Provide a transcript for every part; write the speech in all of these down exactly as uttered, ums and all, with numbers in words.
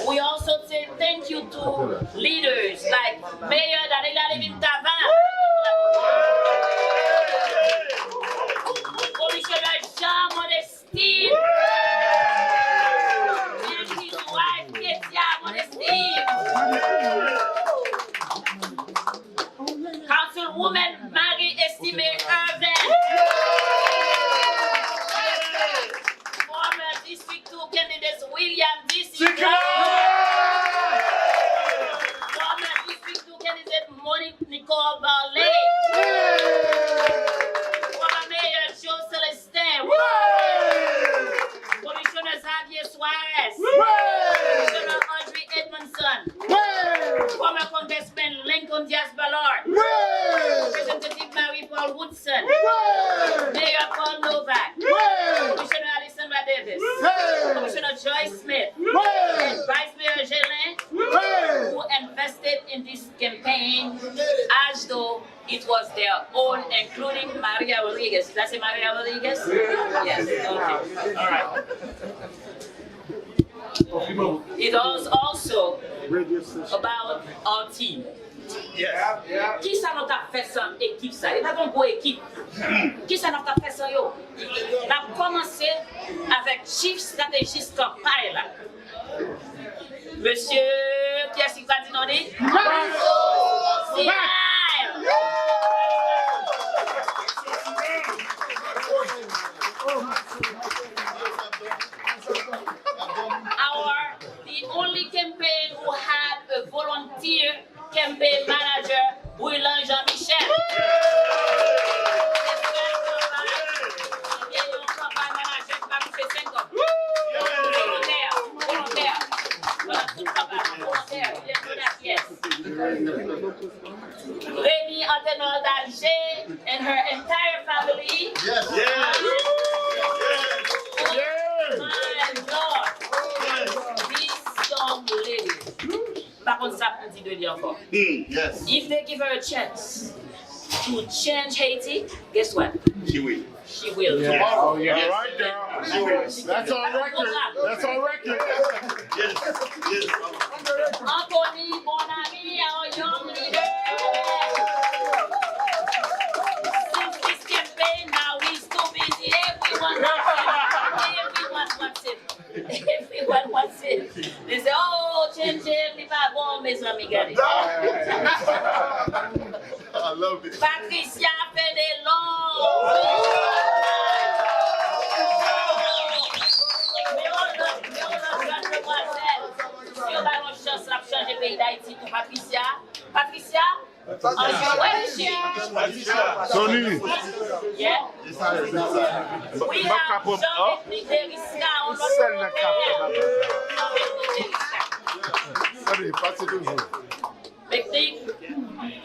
We also say thank you to leaders like Mayor Daniel Levine Tavan, Commissioner Jean Modestin, and his wife Ketia Modestin, Councilwoman Marie Estimé Irvin, former District two candidate William D C Clark, former District two candidate Monique Nicole Barley, former Mayor Joe Celestin, Commissioner Xavier Suarez, Commissioner Audrey Edmondson, former Congressman Lincoln Diaz Balart, Representative Marie Paul Woodson, Mayor Paul Novak, Commissioner Alexandra Davis, Commissioner Joyce Smith, and Vice Mayor Gelin, who invested in this campaign as though it was their own, including Maria Rodriguez. Did I say Maria Rodriguez? Yes. Okay. All right. It was also about our team. Kisa nou t ap fè san ekip sa? E pa t yon gwo ekip. Kisa nou t ap fè san yo? N ap kòmanse avèk chif estratejis kanpay la. Mesye, kiyès ki pral di non li? Siray! Our, the only campaign who had a volunteer campaign manager, Brulent Jean Michel. Se sèl kanpay ki gen yon kanpay manager ki pa touche senk goud. Volontè, volontè. Pandan tout kanpay la, volontè, li te toujou la pyès. Remy Antenor d'Alger and her entire family. Yes. Yes. Oh my Lord. This young lady. M pa konn sa pou m di de li ankò. If they give her a chance to change Haiti, guess what? She will. She will. Tomorrow. Yes. All right, girl. She will. That's on record. That's on record. Yes. Yes. Anthony, bon ami, our young leader. Since this campaign now, he's too busy. Everyone wants him. Everyone wants him. Everyone wants it. They say, oh, Chenchen, li pa bon, mezanmi, gade. I love it. Patricia Fenelon. Men yon lòt, men yon lòt jèn demwazèl. Si yo ba l yon chans, l ap chanje peyi Dayiti tou. Patricia, Patricia, Sony. Yeah. We have Jean-Ethnic Derisca, on the Jean-Ethnic Derisca. Pase toujou. Ethnic,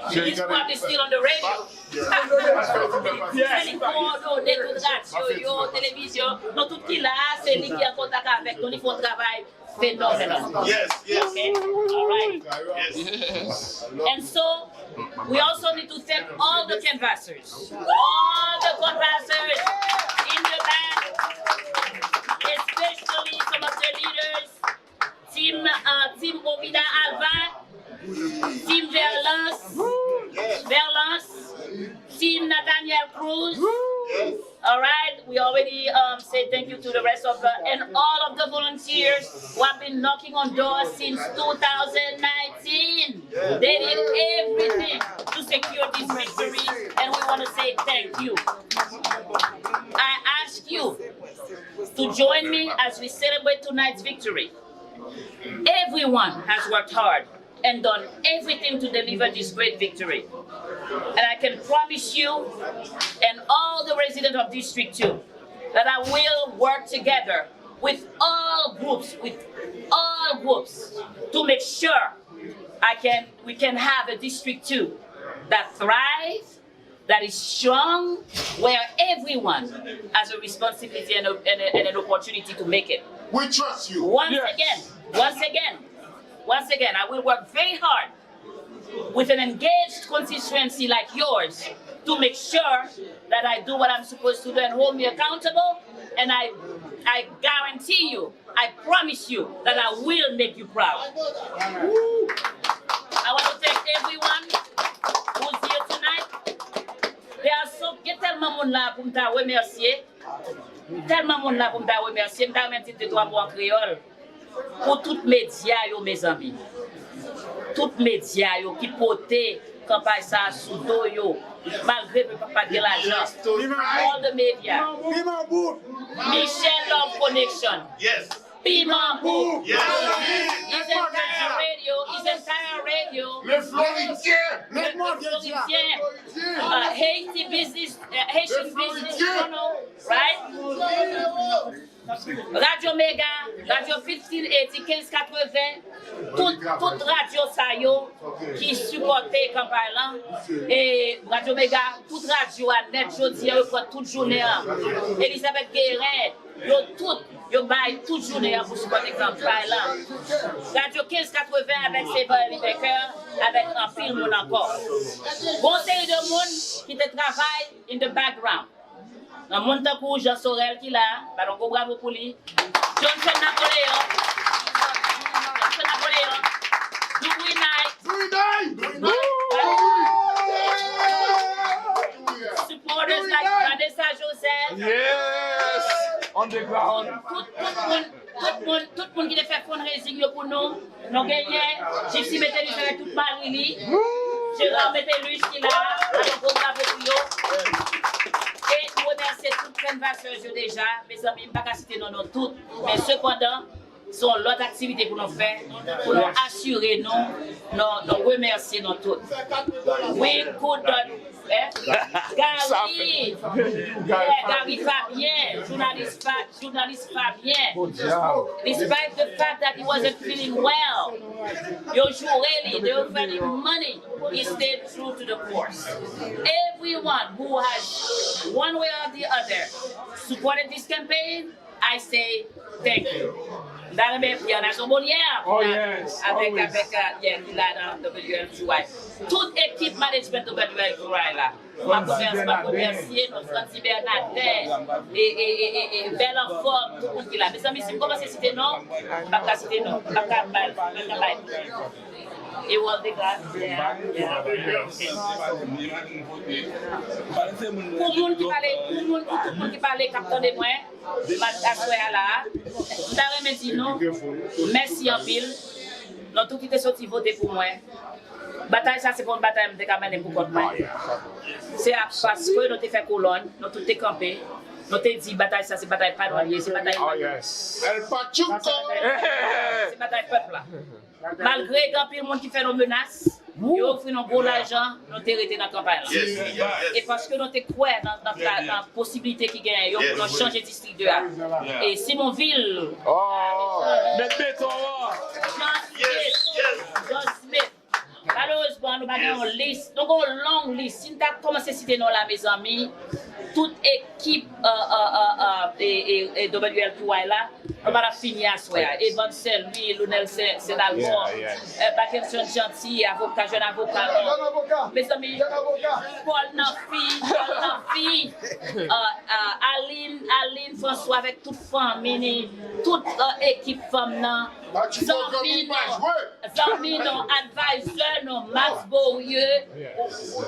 he's probably still on the radio. Se li kowòdone tout radyo yo, televizyon, nou tout ki la, se li ki an kontak avèk nou, li fè yon travay fenomenal. Yes, yes. Okay? All right. Yes. And so, we also need to thank all the canvassers. All the canvassers in the back, especially some of the leaders, Team, uh, Team Ovida Alva, Team Verlance, Verlance, Team Nathaniel Cruz. All right, we already, um, say thank you to the rest of the, and all of the volunteers who have been knocking on doors since two thousand nineteen. They did everything to secure this victory, and we want to say thank you. I ask you to join me as we celebrate tonight's victory. Everyone has worked hard and done everything to deliver this great victory. And I can promise you and all the residents of District two that I will work together with all groups, with all groups, to make sure I can, we can have a District two that thrives, that is strong, where everyone has a responsibility and, a, and, a, and an opportunity to make it. We trust you. Once again, once again, once again, I will work very hard with an engaged constituency like yours to make sure that I do what I'm supposed to do and hold me accountable. And I, I guarantee you, I promise you that I will make you proud. I want to thank everyone who's here tonight. There are so, gen tèlman moun la pou m ta remèsye. Tèlman moun la pou m ta remèsye. M ta renmen di de twa mo an kreyòl. Pou tout medya yo, mezanmi. Tout medya yo ki pote kanpay sa a sou do yo, malgre pèp la pa t gen lajan. All the media. Michel Love Connection. Piman Bouk. His entire radio, his entire radio. Le Floridien. Le Floridien. Uh, Haiti Business, uh, Haitian Business Journal, right? Radio Mega, Radio fifteen eighty, quinze quatre-vingts, tout, tout radyo sa yo ki sipòte kanpay lan. E Radio Mega, tout radyo a nèt jodi a, yo pran tout jounen an. Elizabeth Guérin, yo tout, yo bay tout jounen an pou sipòte kanpay lan. Radio quinze quatre-vingts avèk Sevan Eli Becker, avèk anpil moun ankò. Gon seri de moun ki te travay in the background. Nan moun tankou Jean Sorel ki la, ba l yon gwo bravo pou li. Johnson Napoléon. Johnson Napoléon. Dubry Knight. Dubry Knight. Supporters like Vanessa Joseph. Yes. On the ground. Tout, tout moun, tout moun, tout moun ki te fè fundraising yo pou nou. Nou genyen Gypsy Metellus avèk tout mari li. Gérard Metellus ki la, alò gwo bravo pou yo. E nou remèsye tout canvasseurs yo deja. Mezanmi, m pa ka site non nou tout, men sepandan, se yon lòt aktivite pou nou fè, pou nou asire nou, nou, nou remèsye nou tout. We could not, eh? Gary, yeah, Gary Fabien, jounalis Fa-, jounalis Fabien. Despite the fact that he wasn't feeling well, yo joure li, they offered him money, he stayed true to the course. Everyone who has, one way or the other, supported this campaign, I say thank you. M ta renmen Pierre Nazon Bonnière ki la avèk, avèk, uh, yeah, ki la nan W L Q Y. Tout ekip management W L Q Y la. M ap remèsye, m ap remèsye nou, Frandy Bernadin, e, e, e, e, e Bèl Anfòm, tout moun ki la. Mezanmi, si m kòmanse site non, m p ap ka site non. M p ap ka bay, m p ap ka bay. E World de Gras, yeah, yeah. Pou moun ki pale, pou moun, pou tout moun ki pale, k ap tande mwen, mat aswè a la a, m ta renmen di nou mèsi anpil. Nou tout ki te soti vote pou mwen. Batay sa se pa yon batay m te ka mennen pou kont mwen. Se a, paske nou te fè kolòn, nou tout te kanpe, nou te di batay sa se batay pa nou li ye, se batay pa nou. El Pachuco! Se batay pèp la. Malgre gen anpil moun ki fè nou menas, yo ofri nou gwo lajan, nou te rete nan kanpay la. E paske nou te kwè nan, nan, nan posiblite ki genyen yo pou nou chanje distrik de a. E Simonvil. Met beton an. John Smith. John Smith. Malerezman, nou pa gen yon lis. Nou gen yon long lis. Si n ta kòmanse site non la, mezanmi, tout ekip, euh, euh, euh, euh, e, e, e W L Q Y la, nou pa t ap fini aswè a. Evans Saint Louis, Lunel Saint, Saint Albon, euh, Mackenson Jeanty, avoka, jèn avoka nou. Mezanmi, Paul Nanfi, Paul Nanfi, euh, euh, Aline, Aline François avèk tout fanmi ni, tout, euh, ekip fanm nan. Zanmi nou, zanmi nou, advisor nou, Max Beaulieu,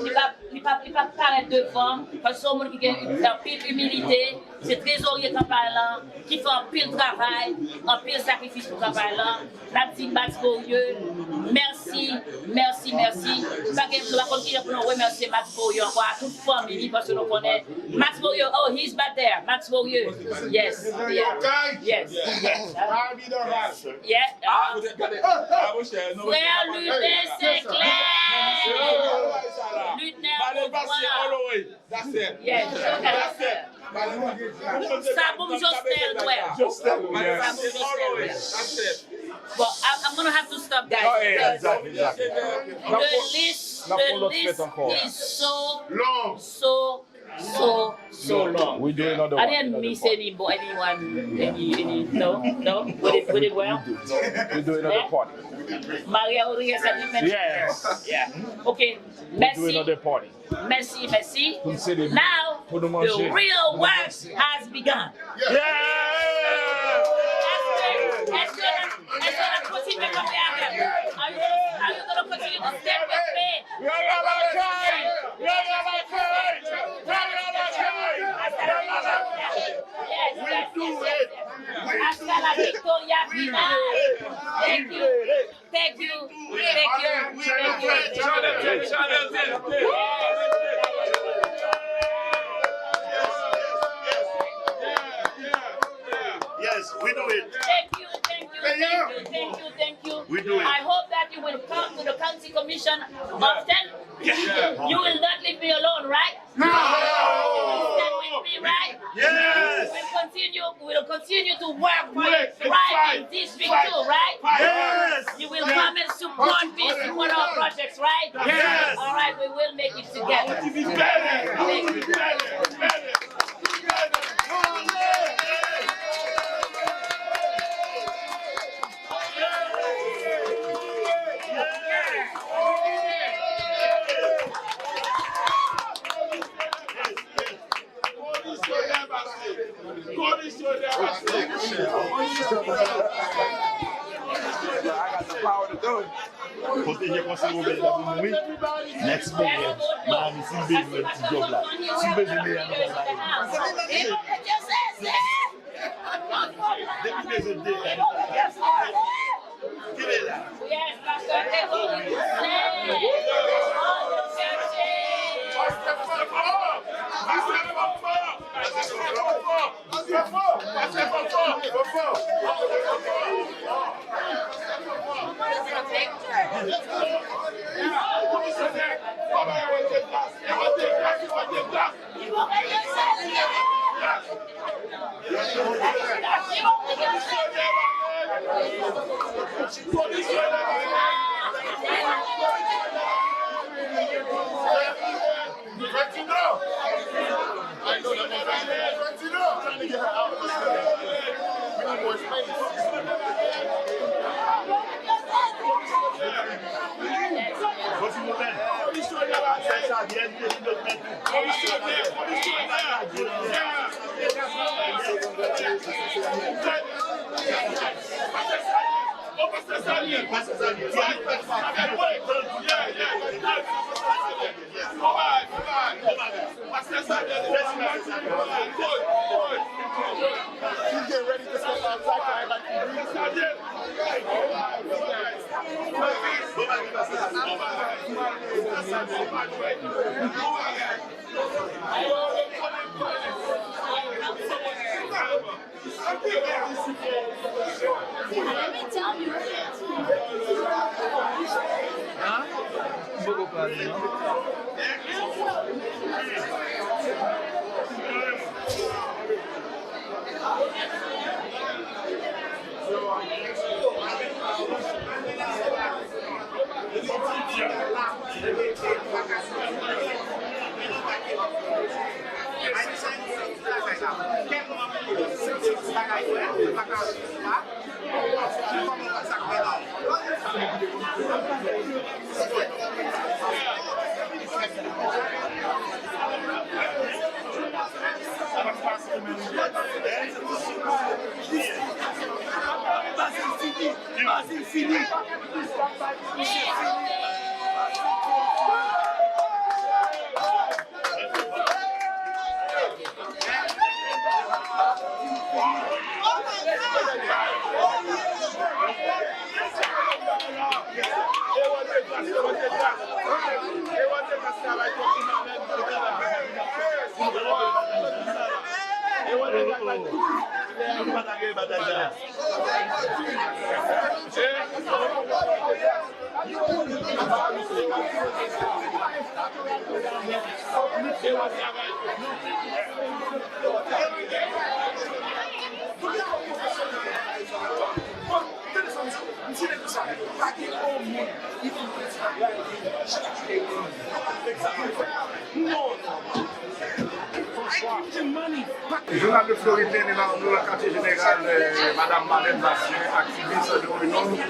li pa, li pa, li pa parèt devan, paske se yon moun ki gen anpil imilite, se trezorye kanpay lan, ki fè anpil travay, anpil sakrifis pou kanpay lan. N ap di Max Beaulieu, mèsi, mèsi, mèsi. Pa gen, nou pa konn kijan pou nou remèsye Max Beaulieu ankò, a tout fanmi li, paske nou konnen Max Beaulieu, oh, he's back there. Max Beaulieu. Yes. Yeah. Yes. Yes. Yeah. Ah, ou te gade. Ah, monchè, non, frè Luten Senclair. Luten Beauvoir. Yes. Sa pou m Josnel, wè. Sa pou m Josnel, wè. Bon, I, I'm gonna have to stop, guys. Oh, yeah, exactly, exactly. The list, the list is so, so so, so long. We do another one. I didn't miss any, bo- anyone, any, any, no, no? We did, we did well? We do. We do another party. Maria Rodriguez, I didn't mention her. Yes. Yeah. Okay. We do another party. Mèsi, mèsi. Now, the real work has begun. Yeah! Èske, èske, èske n ap kontinye kanpe avè m? Are you, are you gonna continue to stand with me? Yaya lakay! Yaya lakay! Yaya lakay! Yaya lakay! Yes, yes, yes, yes, yes. Hasta la victoria final. Thank you. Thank you. Thank you. Thank you. Thank you. Yes, we do it. Thank you, thank you, thank you, thank you, thank you. We do it. I hope that you will come to the county commission often. You will not leave me alone, right? No! Stand with me, right? Yes! We'll continue, we'll continue to work for your thriving district too, right? Yes! You will come and support me, support our projects, right? Yes! All right, we will make it together. Thank you. Komisyonè pase! Komisyonè pase! I got the power to do it. Kote je konsi Robert la pou mouri? Next meyè Miami, si l bezwen ti djòb la. Si l bezwen meyè nan kay la. Depi bezwen de. Kenbe la. Yes, Pastor Gregory. Pastè fò! Pastè fò! Pastè fò! Pastè fò! Pastè fò! Komisyonè, kòman e wè te plas? E wè te plas, e wè te plas. Hein? M poko pale non. Bazil fini! Bazil fini! Non, non, non. Jounal de Florid te nan, nan katye jeneral, eh, Madam Marlène Bastien, aktivis de renom, ki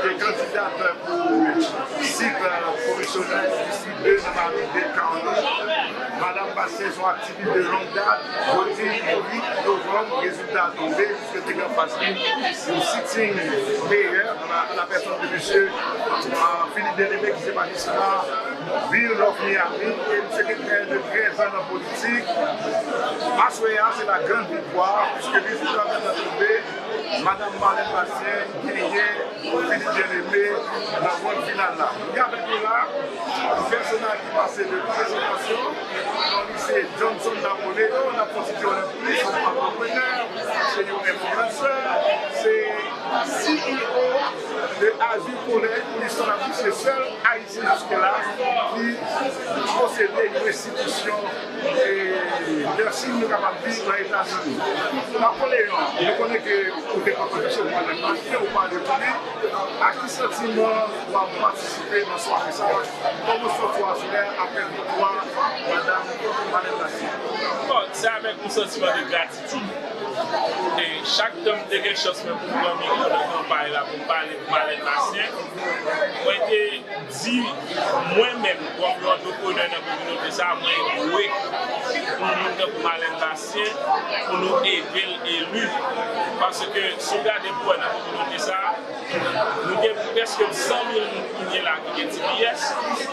te kandidat pou sit, eh, komisyonè distrik de nan Maryville County. Madam Bastien se yon aktivis de longue date, jodi uit novanm, rezilta a tonbe, puiske te gen anfas li yon sitting mayor, an la, an la pèsòn de mesye, eh, Philippe Bien-Aimé, ki se majistra vil North Miami, e misye gen près de trèz an nan politik. Aswè a, se la grande victoire, puiske rezilta a tonbe, Madam Marlène Bastien genyen Philippe Bien-Aimé nan wonn final la. Li avèk nou la, yon pèsonaj ki pase de prezantasyon, non li se Johnson Napoléon, n ap fè yon ti pi plis, se yon antreprenè, se yon enfliyansè, se C E O de Azur College, pou listwa n ap di se sèl Ayisyen jiskela ki posede yon enstitisyon, e, nursing, nou kapab di, nan Etazini. Napoléon, nou konnen ke ou te pran pwofesyon pou Madan Bastien, ou pale pou li. Ak ki santiman w ap patisipe nan sware sa a? Kòman w santi w aswè a apre viktwa Madan Marlène Bastien? Bon, se avèk yon santiman de gratitid. E chak tan m te gen chans mwen pou m pran mikwo nan kanpay la pou m pale pou Marlène Bastien, mwen te di mwen menm kòm yon antreprenè nan kominote sa a, mwen dwe pou moun tankou Marlène Bastien pou nou ede l eli. Paske si w gade pou wè nan kominote sa a, nou gen prèske san mil moun kounye la ki gen T P S.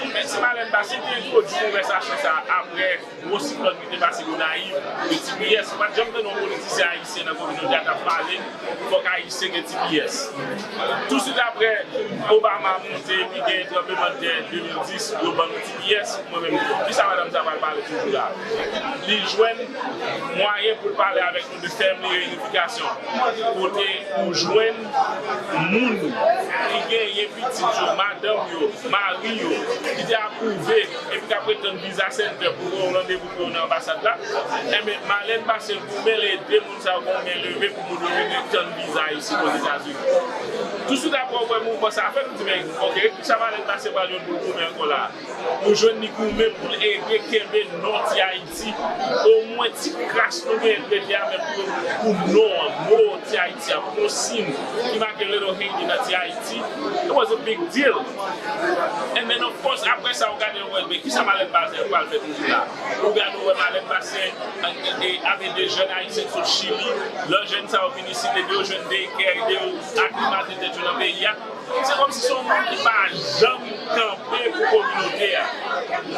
Men se Marlène Bastien ki entwodui konvèsasyon sa a apre gwo siklòn ki te pase Gonayiv, de T P S. Ou pa t janm tande yon politisyen ayisyen nan kominote a t ap pale fòk Ayisyen gen T P S. Touswit apre, Obama monte, epi gen tranblemanntè de mil dis, yo ban nou T P S. Mwen menm, kisa madanm sa pral pale toujou la? Li jwenn mwayen pou l pale avèk nou de family reunification, kote ou jwenn moun ki genyen pitit yo, madanm yo, mari yo, ki te apwouve epi k ap ret tann Visa Center pou yo yon randevou pou yo nan anbasad la. Enben, Marlène Bastien goumen l ede moun sa yo gen yon men leve pou moun yo vin ret tann viza isi Ozetazini. Touswit apre, ou wè mouvman sa a fèt, ou di, men, oke, kisa Marlène Bastien pral jwenn pou l goumen ankò la a? Ou jwenn li goumen pou l ede kenbe non Ti Ayiti. Omwen ti kras nou genyen pou rete a, men pou, pou non an, mo Ti Ayiti a, pou yon siy ki make Little Haiti nan Ti Ayiti, it was a big deal. And then, of course, apre sa, ou gade, ou wè, men kisa Marlène Bastien pral fè toujou la? Ou gade, ou wè Marlène Bastien, e, e, avèk de jèn Ayisyen ki sot Chili, lè jèn sa yo vin isit, ede yo jwenn daycare, ede yo aklimate tèt yo nan peyi a. Se kòmsi se yon moun ki pa janm kanpe pou kominote a.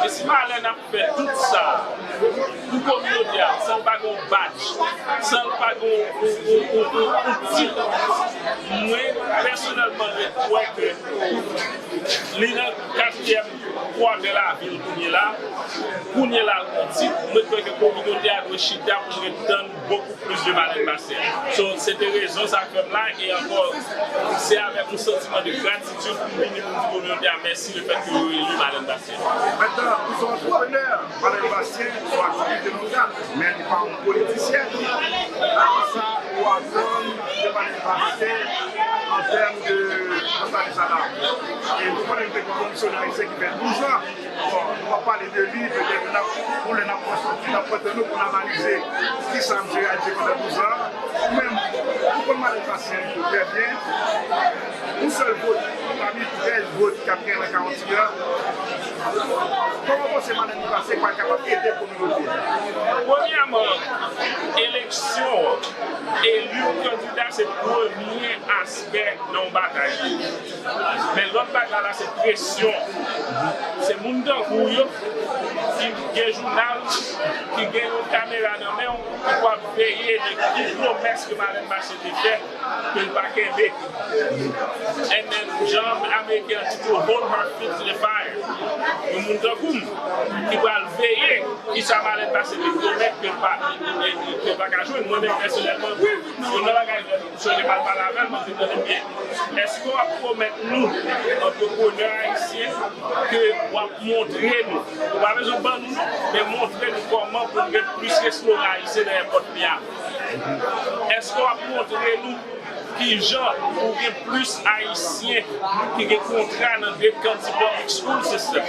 E si Marlène ap fè tout sa pou kominote a, san l pa gen yon badj, san l pa gen yon, yon, yon, yon, yon tit, mwen, pèsonèlman, m ret kwè ke li nan katriyèm kwa de lavil kounye la. Kounye la, l gon tit, m ret kwè ke kominote a dwe chita pou l ret tann bokou plis de Marlène Bastien. So, se te rezon sa k fè m la, e ankò, se avèk yon santiman de gratitid pou m vini pou m di kominote a mèsi lefètke yo eli Marlène Bastien. Mentnan, ou se yon antreprenè, Marlène Bastien se yon aktivis de longue date, men li pa yon politisyèn. Kisa ou atann de Marlène Bastien an tèm de, nan sa li sa la? E nou konnen li te gon komisyonè ayisyen ki fè douz an. Bon, nou p ap pale de li, petèt n ap, pou lè n ap pran sòti, n ap pran tan nou pou n analize kisa misye reyalize pandan douz an. Ou menm, ou konn Marlène Bastien trè byen. Yon sèl vot pami trèz vot k ap gen nan Kaonti a. Kòman w panse Marlène Bastien pral kapab ede kominote a? Premyèman, eleksyon an, eli yon kandida se premye aspè nan yon batay. Men lòt bagay la, se presyon. Se moun tankou w yo, ki gen jounal, ki gen yon kamera nan men w, ki pral veye de ki pwomès ke Marlène Bastien te fè, ke l pa kenbe. And then, jan Ameriken an di tou, hold her feet to the fire. Yon moun tankou m, ki pral veye kisa Marlène Bastien te pwomèt ke l pa, ke l pa ka jwenn. Mwen menm, pèsonèlman, youn nan bagay, m sonje m al pale avè l, mwen di, tande byen, èske w ap pwomèt nou, antreprenè ayisyen, ke w ap montre nou, ou pa bezwen ban nou non, men montre nou kòman pou n gen plis restoran ayisyen nan èpòt Miami? Èske w ap montre nou Kijan pou gen plis Ayisyen ki gen kontra nan Great County Public School System?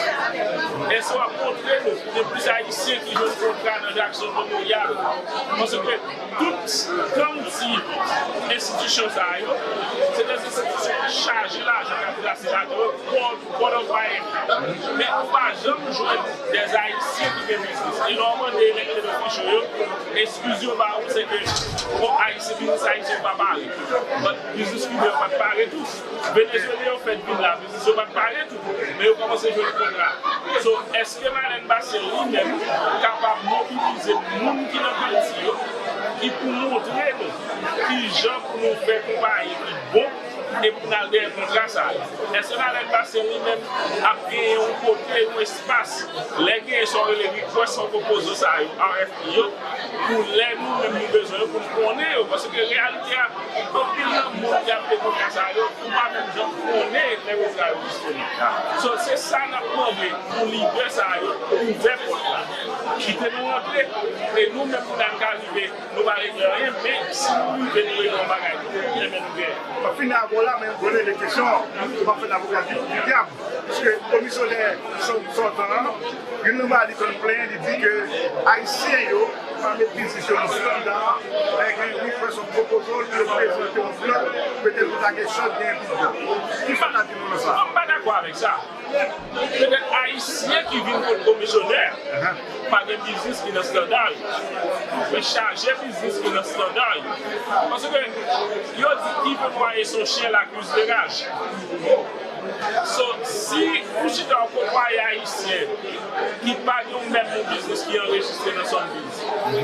Èske w ap montre nou pou gen plis Ayisyen ki jwenn kontra nan Jackson Memorial? Paske tout county enstitisyon sa yo, se de enstitisyon ki chaje lajan k ap plase ladan yo, Board, Board of Fire. Men ou pa janm jwenn de Ayisyen ki gen biznis. E lè w mande elektè ofisyo yo, eskiz yo ba ou, se ke, bon, Ayisyen, biznis ayisyen yo pa pare. But biznis kiben yo pa t pare tou. Venezuelyen yo fèk vin la, biznis yo pa t pare tou. Men yo kòmanse jwenn kontra. So, èske Marlène Bastien li menm kapab mobilize moun ki nan kilti yo, ki pou montre nou kijan pou nou fè konpayi ki bon e pou n al dèyè kontra sa yo? Èske Marlène Bastien li menm ap genyen yon kote, yon espas, lè genyen sa w rele request for proposal sa yo, R F P yo, pou lè nou menm nou bezwen yo, pou n konnen yo? Paske reyalite a, anpil nan moun ki ap fè kontra sa yo, ou pa menm janm konnen lè kontra yo disponib. So, se sa n ap mande pou lidè sa yo ouvè pòt la. Kite nou rantre, e nou menm pou n al ka rive, nou pa regle anyen, men si nou rive nou regle yon bagay, nou te byen men nou genyen. M ap fini avè w la, men m konnen de kesyon, m ap fè avoka di, di dyab. Paske komisyonè sò-, sòtan an, youn nan bagay li konn plenyen, li di ke Ayisyen yo pa met biznis yo nan estanda, lè gen request for proposal, pou yo prezante yon plan, petèt pou ta gen chans gen yon bidjè. Kisa w ka di nou nan sa? Non, m pa dakò avèk sa. Petèt Ayisyen ki vin kot komisyonè pa gen biznis ki nan estanda yo. Men chaje biznis ki nan estanda yo. Paske yo di qui veut noyer son chien l'accuse de rage. So, si ou chita yon konpayi ayisyen ki pa gen yon menm yon biznis ki anrejistre nan Sunbeam,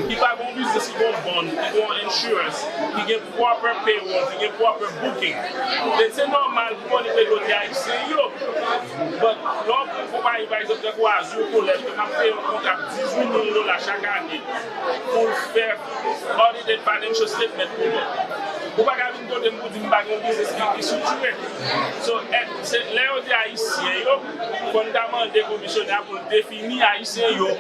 ki pa gen yon biznis ki gen yon bond, ki gen yon insurance, ki gen proper payroll, ki gen proper booking, then se nòmal pou konnen ke yo te ayisyen yo. But lè w pran yon konpayi, pa egzanp, tankou Azur College, ke m ap peye yon kontra dizuit mil dola chak ane pou l fè audited financial statement pou mwen. Ou pa ka vin kote m pou di m pa gen yon biznis ki, ki estriktire. So, eh, se, lè yo di ayisyen yo, fò n ta mande komisyonè a pou l defini ayisyen yo.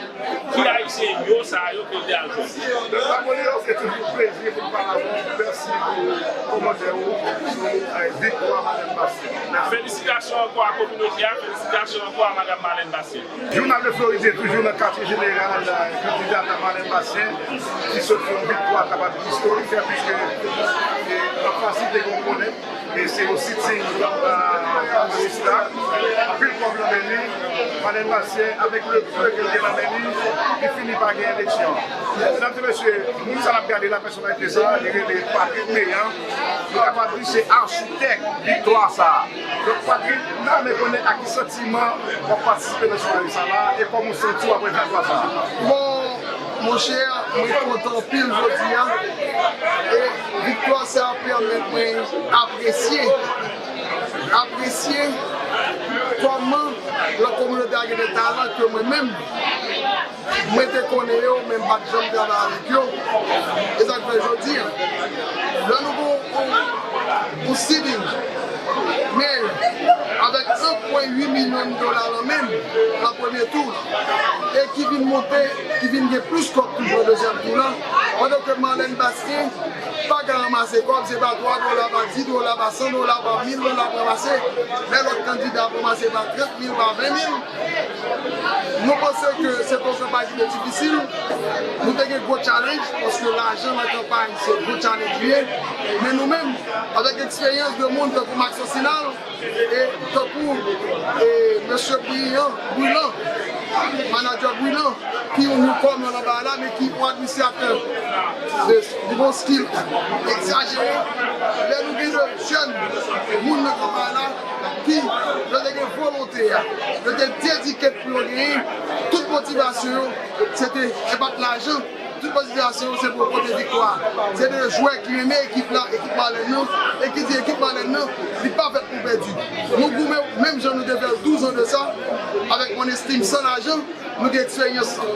Ki ayisyen yo sa yo ke l te al jwenn? Dòkta Molineux, se toujou yon plezi pou n pale avè w. Mèsi pou kòmantè ou sou, eh, viktwa Madam Bastien. Felisitasyon ankò a kominote a, felisitasyon ankò a Madam Marlène Bastien. Jounal de Floridyen toujou nan katye jeneral, eh, kandida Marlène Bastien, ki sot fè yon viktwa kapab istorik, piske, eh, an fas li te gen yon kolèg, e se yon sitting, eh, majistra, anpil kòb nan men li, Marlène Bastien, avèk le peu ke l gen nan men li, li fini pa gen eleksyon. Medam e mesye, moun sa n ap gade la, pèsonalite sa, li rele Patrick Meilland. Nou kapab di se achitèk viktwa sa a. Donk, Patrick, m ta renmen konnen ak ki santiman w ap patisipe nan swarè sa la e kòman w santi w apre viktwa sa a. Bon, monchè, mwen kontan anpil jodi a. E viktwa sa a pèmèt mwen apresye, apresye kòman lòt kominote a gen de talan ke mwen menm, mwen te konnen yo, men m pa t janm travay avèk yo. E sa k fè jodi a, lè nou gon yon, yon sitting mayor avèk en pwen uit milyon dola nan men l nan premye tou, e ki vin monte, ki vin gen plis kòb toujou nan dezyèm tou la, pandan ke Marlène Bastien pa ka ranmase kòb, se pa twa dola, pa dis dola, pa san dola, pa mil dola pou ranmase, lè lòt kandida ap ranmase pa trant mil, pa ven mil. Nou panse ke se te yon kanpay ki te difisil. Nou te gen gwo challenge, paske lajan nan kanpay se gwo challenge li ye. Men nou menm, avèk eksperyans de moun tankou Maxence Sinal e tankou, e, mesye Brian, Brilan, manadjè Brilan, ki yon newcomer nan bagay la, men ki yon administratè de, de bon skill egzajere. Lè nou gen de jèn moun nan kanpay la, ki yo te gen volonte a, yo te dedike pou yo genyen, tout motivasyon yo, se te, e pa t lajan, tout motivasyon yo, se pou yo pote viktwa. Se de jwè ki renmen ekip la, ekip Marlène nan, e ki di ekip Marlène nan, li pa fèt pou pèdi. Nou goumen menm jan nou te fè l douz an de sa, avèk Money Steam san lajan, nou gen eksperyans lan.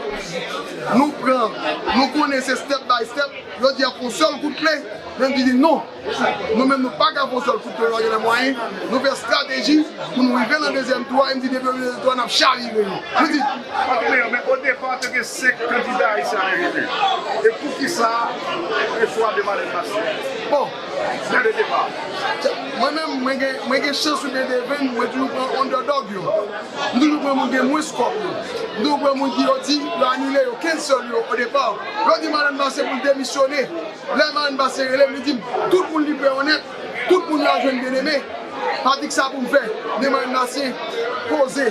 Nou pran, nou konnen se step by step, yo di ap fè yon sèl kout kle, men m di non. Nou menm nou pa ka fè yon sèl kout kle, nou pa gen lè mwayen. Nou fè estrateji pou nou rive nan dezyèm tou a, e m di depi nou rive nan dezyèm tou a, n ap chavire yo. Nou di. Antre yo, men o depa, te gen senk kandida ayisyen a envite. E poukisa le chwa de Marlène Bastien? Bon, dès le départ. Mwen menm, mwen gen, mwen gen chans oubyen devenn, mwen toujou pran underdog yo. M toujou pran moun gen mwens kòb yo. M toujou pran moun ki yo di, yo anile yo, cancel yo o depa. Yo di Marlène Bastien pou l demisyone. Lè Marlène Bastien rele m, li di m, tout moun li prè onèt, tout moun yo al jwenn Byeneme. Patrick, sa pou m fè? M di Marlène Bastien, poze.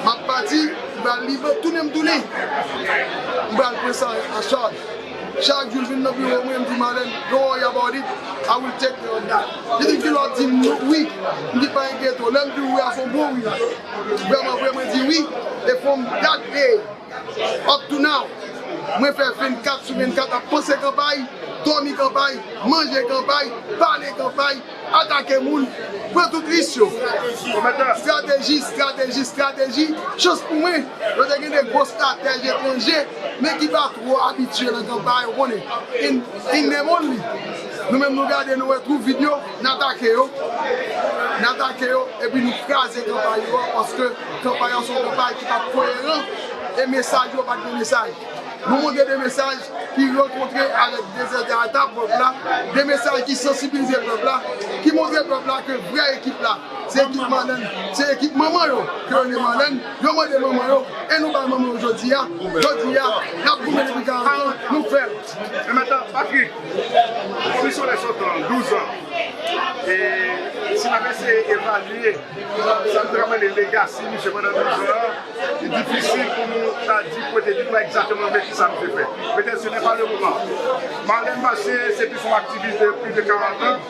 M ap pati, m pral libre, tounen m tounen. M pral pran sa an chaj. Chak jou l vin nan biwo mwen, m di Marlène, don't worry about it, I will take care of that. Li di, kilè w di m wi? M di, pa enkyete w. Lè m di w wi a, se yon bon wi. Vrèman vre, mwen di wi. E from that day up to now, mwen fè vennkat sou vennkat ap panse kanpay, dòmi kanpay, manje kanpay, pale kanpay, atake moun, pran tout risk yo. Strateji, strateji, strateji. Chans pou mwen, yo te gen de gwo estratèj etranje, men ki pa twò abitye nan kanpay, ou konnen. In, in them only. Nou menm nou gade, nou wè twoup vide yo, n atake yo. N atake yo, epi nou kraze kanpay yo, paske kanpay an se yon kanpay ki pa t koyeran, e mesaj yo pa t gen mesaj. Nou montre de mesaj ki rankontre avèk dezètè a ta pèp la, de mesaj ki sansibilize pèp la, ki montre pèp la ke vrè ekip la, se ekip Marlène, se ekip manman yo, ke yo rele Marlène, yo mande manman yo, e nou bay manman yo jodi a, jodi a, n ap goumen depi karant an, nou fè l. Men mentnan, Patrick, Komisyon Lè Sòtan, douz an, e si n ap eseye evalye sa m ta rele legasi misye pandan douz an, li difisil pou nou ta di pwente di dwa egzakteman men kisa misye fè. Petèt se nè pa le moman. Marlène Bastien se plis yon aktivis de plis de karant an.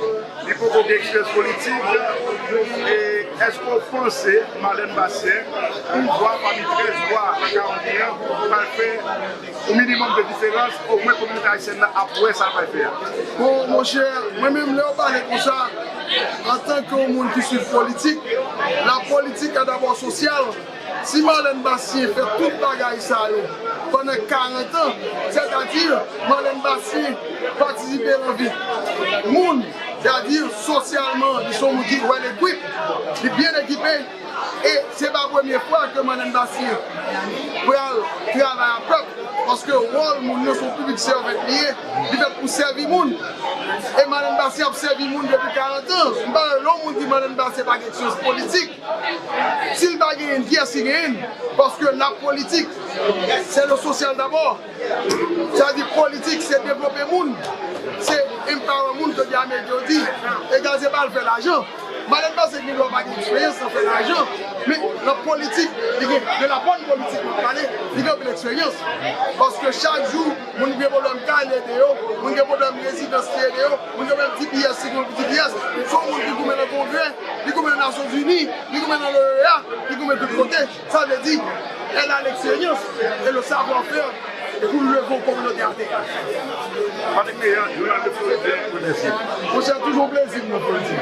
Li poko gen eksperyans politik. E èske w panse Marlène Bastien, yon vwa pami trèz vwa nan karant an, pral fè yon minimòm de diferans, omwen kominote ayisyèn nan ap wè sa l pral fè a? Bon, monchè, mwen menm, lè w pale konsa, antanke yon moun ki swiv politik, la politique est d'abord sociale. Si Marlène Bastien fè tout bagay sa yo pandan karant an, sètadi Marlène Bastien patisipe nan vi moun, sètadi sosyalman, li se yon moun ki well equipped, li byen ekipe, e se pa premye fwa ke Marlène Bastien pral travay ak pèp, paske wòl moun nan se yon public servant li ye, li fèt pou sèvi moun. E Marlène Bastien ap sèvi moun depi karant an. M pa wè lè yon moun di Marlène Bastien pa gen eksperyans politik. Si l pa genyen n, kiyès ki genyen n? Paske la politique, c'est le social d'abord. Sa vle di politik se devlope moun, se empower moun, jodi a medya yo di, e gaze pa l fè lajan. Marlène Bastien gen dwa pa gen eksperyans nan fè lajan, men nan politik, li gen de la bòn politik, mwen pale, li gen anpil eksperyans. Paske chak jou, moun gen pwoblèm kay li ede yo, moun gen pwoblèm rezidans li ede yo, moun gen pwoblèm D B S li gen pou D B S, se yon moun ki goumen nan Kongrè, li goumen nan Nasyonzini, li goumen nan l'OEA, li goumen tout kote. Sa vle di, elle a l'expérience et le savoir-faire pour lever une communauté à terre. Patrick Meillard, Jounal de Floride, remèsye. Monchè, toujou yon plezi pou mwen, pou l di.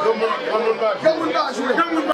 Granmoun pa jwe. Granmoun pa jwe.